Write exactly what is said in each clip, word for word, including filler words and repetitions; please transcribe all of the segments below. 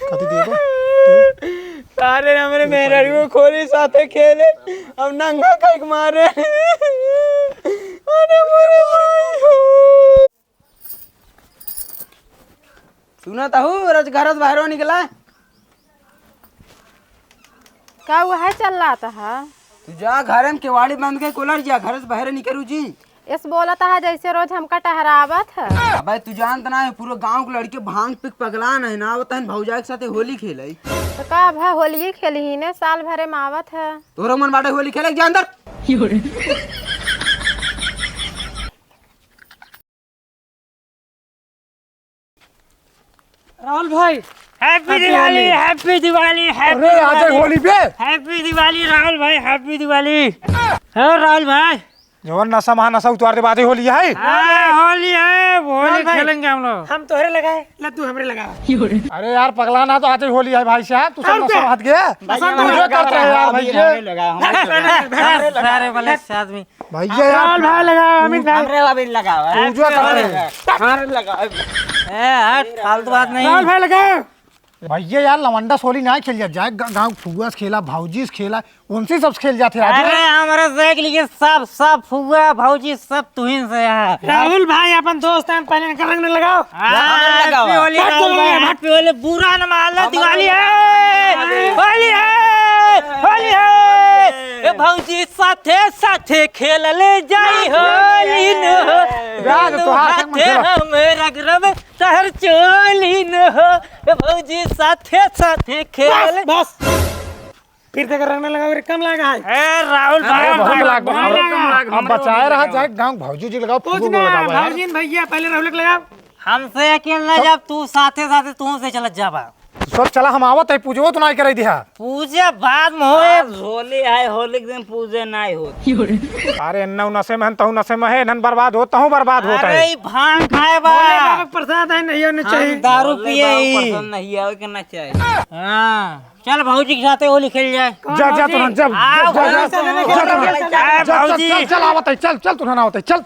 कथी देबो? सारे हमरे मेहरारू को खोली साथे खेले, अब नंगा कइके मारे। अरे मोरे माई हो। सुनत हऊ, रोज घर से बाहरो निकला। का वह चल रहा था? तू जा घर में केवाड़ी बंद के कुलर जा, घर से बाहर निकलू जी। इस बोलत हा जैसे रोज हमका टहरावत है। अबे तू जानत ना है, पूरे गांव के लड़के भांग पी के पगलान है ना, आवत हन भौजाई के साथे होली खेले। तो का अब है होली खेली ही ने, साल भरे में आवत है। तोहरा मन बाटे होली खेले, जा अंदर। राहुल भाई, Happy Happy दिवाली, होली। Happy दिवाली, Happy अरे, आज है दिवाली। होली बे। Happy दिवाली राहुल भाई, Happy दिवाली। हो राहुल भाई। जवन नशा महा नशा उतार दे, बाजे होली है। हाँ, होली है, होली राहुल भाई, खेलेंगे हम लोग। हम तोहरे लगाए, ला तू हमरे लगा। अरे यार, पगला ना तो आज ही होली है भाई साहब, तू सब हम नशा क्या? हट गया। भाई, तू हमरे जो लगा, करते हैं यार, हम भाई हमरे ये। लगा, हमरे लगा। सारे बले आदमी। भैया यार, राहुल भाई लगाओ, अमित भाई। हमरे अभी लगाओ, हैं? पूजा कर रहे हैं। हमरे लगाओ। ए, हट, फालतू बात नहीं। राहुल भाई लगाओ। भैया यार, लवंडा से होली ना खेल जात जाए, ग-, गाँव फुआ से खेला, भौजी से खेला, उनसे सब खेल जाते हैं। अरे, हमारे देख लीजिए, सब, सब फुआ, भौजी, सब तुहिन से है। राहुल भाई, अपन दोस्त हैं, पहले इनका रंग न लगाओ। हाँ, हमरे लगाओ। Happy होली, हट, राहुल भाई, हट। Happy होली, बुरा न मान लो, हमरे दिवाली है, होली है, होली है। ए भौजी, साथे साथे खेलले जाई होली न हो। राज दोनों तोहार हाथे संग में हम रगरब तहर चोली न हो। ए भौजी साथे साथे खेलले। बस, बस। फिर से रंग ना लगाओ रे, कम लगा है। ए राहुल अरे भाई, बहुत भाई, लाग, भाई, हम, भाई, हम बचाए रहा जाए, गाँव भौजी जी लगाओ, कुछ फूल ना, लगाओ यार। भौजी न भैया पहले राहुल के लगाओ। हमसे अकेले ना जब तू साथे साथे तू से चलत जाबा। सब चला, हम आवत है, पूजो तो नाई करे दिहा। पूजा बाद में होए। आज होली है, होली के दिन पूजे नाई होत। अरे, इन्नऊ नशे में हन, तहू नशे में है, इन्हन बर्बाद होत, तहू बर्बाद होत है। अरे, ई भांग खाए बा। भोले बाबा के प्रसाद है, नहीं होने हम चाहिए। दारू भोले पिए बाबा ही। पसंद नहीं आवे के ना चाहिए। हाँ, चल भौजी के साथे होली खेल जाए। जा, जा, भौजी? तुरंत, जा, आओ, जा, जा, भौजी, जा, चल, चल, चल, चल, भौजी। चल, चल, आवत है, चल, चल, तुरंत आवत है, चल।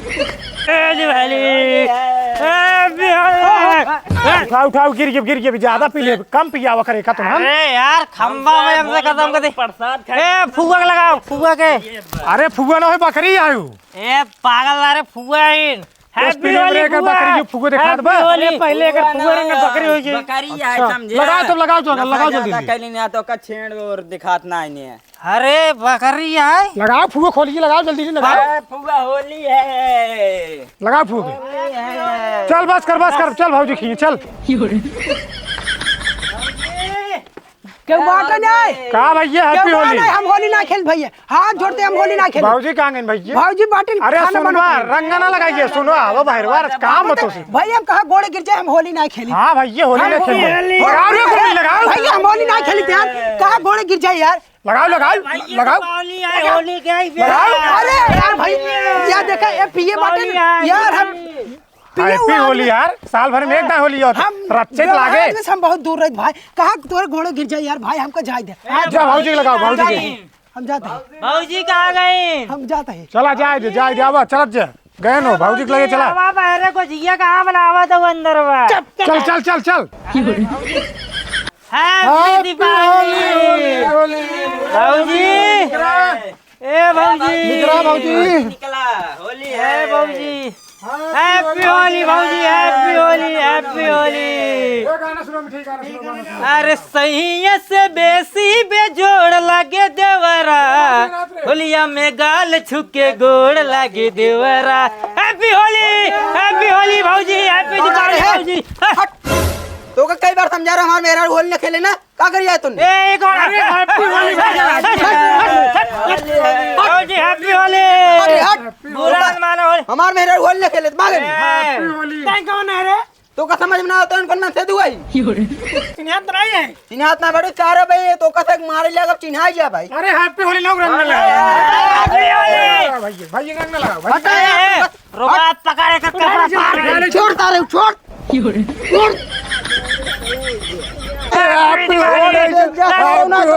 ए जी वाली। ए, बिहार। उठाओ, उठाओ, गिर गए, गिर गए, ज्यादा पी ले, कम पियावा करे का तुम, हम? अरे यार, खंबा में हमसे खत्म कर दे। प्रसाद खाए। ए, फुआ के लगाओ, फुआ के। अरे, फुआ ना हो, बकरी आयु। ए, पागल, अरे, फुआ इन। Happy होली, बकरी फुआ। फुआ दिखात बा। Happy होली। अरे, पहले एकर फुआ रंग बकरी हो गई। बकरी आए, अच्छा। समझे? लगाओ, तब लगाओ, जोकर, नशा लगाओ जल्दी ज्यादा से। कैली ना तो ओकर छेड़ और दिखात ना आइने। अरे, बकरी आए। लगाओ फुआ, खोलिए, लगाओ जल्दी से, लगाओ। अरे, फुआ होली है। लगाओ फुआ के। होली है। चल, बस कर, बस कर, चल भौजी खींच, चल। केहू बाटे नहीं। का भैया, happy केहू होली। नहीं, हम होली ना खेल भैया, हाथ जोड़ते हम होली ना खेल। भौजी कहाँ गइन भैया? भौजी बाटिन अरे खाना सुनवा, बनाते हैं। रंग ना लगाइए, सुनवा, वो भैरवा, काम मत हो। भैया हम कहाँ गोड़े गिर जाए, हम होली ना खेली। हाँ भैया, होली हम ना खेल। होली लगाओ रे, गोली लगाओ। भैया हम होली ना खेली यार, कहाँ गोड़े गिर जाए यार। लगाओ, लगाओ, भैया लगाओ। होली है, होली के ही लगाओ। अरे यार भाई, यार देखा, ये पिए बाटे होली है, यार, हम पिए Happy हुआ होली आदमी। यार, साल भर में एक ना होली और हम रच्चे तो लागे। आज से हम बहुत दूर रहे भाई, कहाँ तोरे गोड़े गिर जाए यार भाई, हमको जाए दे। जा भौजी के लगाओ, भौजी के। हम जाते हैं। भौजी कहाँ गई? हम जाते हैं। चला जाए दे, जाए दे, आवा, चलत जा। गए नो, भौजी के लगे चला। आवा, बहरे को जिया कहाँ बनावा तो अंदर बा। चल, चल, चल, चल। Happy Happy दीपावली। होली, होली, होली। भौजी। ए भौजी। निकला भौजी। निकला, होली ए है। भौजी। Happy होली भौजी, happy होली, happy होली। ये गाना सुनो, मीठा गाना सुनो, गाना सुनो। अरे सैया से बेसी बेजोड़ लागे देवरा, होलिया में गाल छुके गोड़ लागे देवरा। Happy होली, happy होली भौजी, happy दीपावली भौजी। हट। तो का कई बार समझा रहा, हमार मेहरारू होली ना खेले ना, का करिया तुमने? ए, एक और। अरे, happy होली भैया। हट, हट, हट, हट। भौजी, happy होली। अरे, हट। बुरा न मानो होली। हमार मेहरारू होली ना खेले, भागे। ए। Happy होली। तैं कौन है रे? तो का समझ में ना होता, उनको मन से दुआई। चिन्हात नहीं है। चिन्हात ना बड़े, चार भाई, तो का से मारे ले, अब चिन्हाई जा भाई। अरे, happy होली लोग रंग लगा। Happy होली। भैया, भैया रंग लगा, भाई। हटा यार। ए, रुका, पकड़ के कपड़ा फाड़ दे। छोड़ सारे, छोड़। छोड़। Happy होली, happy होली, happy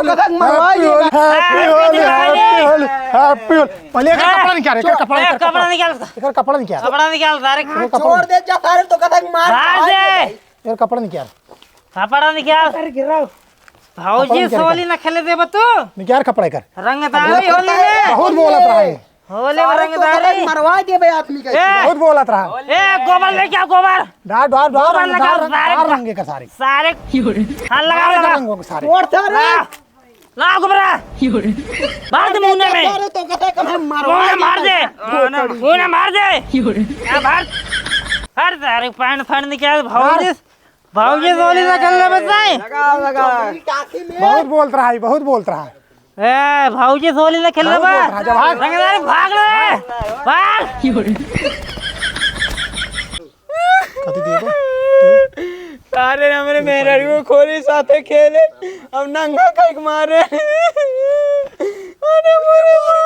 होली, happy होली, happy होली। पहले एकर कपड़ा निकाल, एकर कपड़ा, ए, एकर कपड़ा कपड़ा। निकाल। एकर कपड़ा निकाल। कपड़ा निकाल, सारे। एकर कपड़ा छोड़ दे, जा सारे, तो कथा मार। भाग दे। एकर कपड़ा निकाल। कपड़ा निकाल। अरे गिराओ। भौजी कपड़ा निकाल, से होली निकाल। ना खेले देबे तू। निकाल कपड़ा कर। रंगदारी होली में। बहुत बोलत रहा है। होली में सारे तो रंगदारी। मरवा देबे आदमी का। ए! बहुत बोलत रहा। ए, गोबर लेके आओ, गोबर। डाल, डाल, डाल, गोबर डाल, लगा, डाल, सारे डाल रंगे का सारे। सारे। हाँ, लगा, डाल लगा। रंगों के सारे। छोड़ सारे। ला, ला गोबरा। मार दे मुंह में। सारे तो कहते कि हम मरवा मुंह में मार दे। देबे। मुंह में मार दे। क्या मार? हर सारे पैंट फाड़ निकाल, भौजी। भौजी से होली ना खेलने में जाए। लगा, लगा। बहुत बोलत रहा है, बहुत बोलत रहा है। ए, भौजी से होली ना खेलने बहुत में। बोलत रहा है, जब भाग। रंगदारी भाग ले। भाग। कथी दिए बा? सारे हमरे मेहरारू को खोली साथे खेले, अब नंगा कइके मारे। अरे मोरे भाई।